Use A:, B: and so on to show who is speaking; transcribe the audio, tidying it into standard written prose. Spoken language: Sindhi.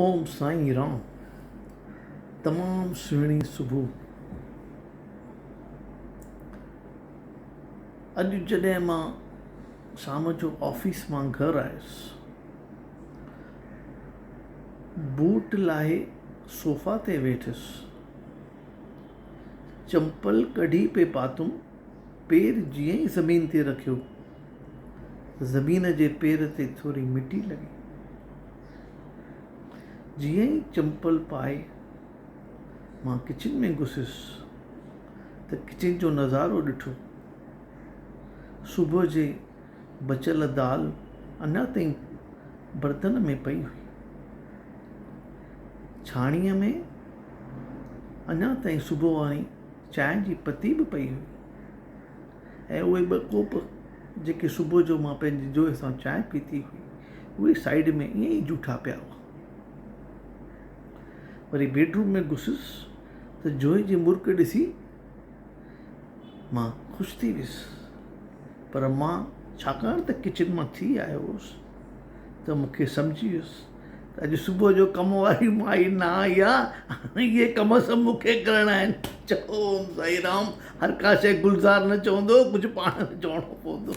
A: اوم سائين رام تمام سهڻي صبح اڄ جڏهن مان شام جو آفيس مان گهر آيس بوٽ لاهي صوفا تي ويٺس چمپل ڪڍي پئي پاتم پير جيئن ئي زمين تي رکيو زمين جي پير تي ٿوري مٽي لڳي. جيئن ئي چمپل پائي مان ڪچن ۾ گهسيس ته ڪچن جو نظارو ڏٺو. صبح جي بچيل دال اڃا تائين برتن ۾ پئي هئي. ڇاڻيء ۾ اڃا تائين صبح واري چانهه جي پتي به پئي هئي. ۽ اهي ٻه ڪوپ جيڪي صبح جو مان پنهنجي جوء سان چانهه پيتي هئي، اهي سائيڊ ۾ ائين ئي جوٺا پيا هئا. وري بيڊ روم ۾ گهسيس ته جوء جي مرڪ ڏسي مان خوش ٿي ويس. پر مان ڇاڪاڻ ته ڪچن مان ٿي آيو هوس ته مون کي سمجهي ويس ته اڄ صبح جو ڪم واري مائي نه آئي آ، هاڻي اهي ڪم سڀ مون کي ڪرڻا آهن. چئو اوم سائين رام، هر ڪا شيء گلزار نه چوندو، ڪجهه پاڻ به چوڻو پوندو.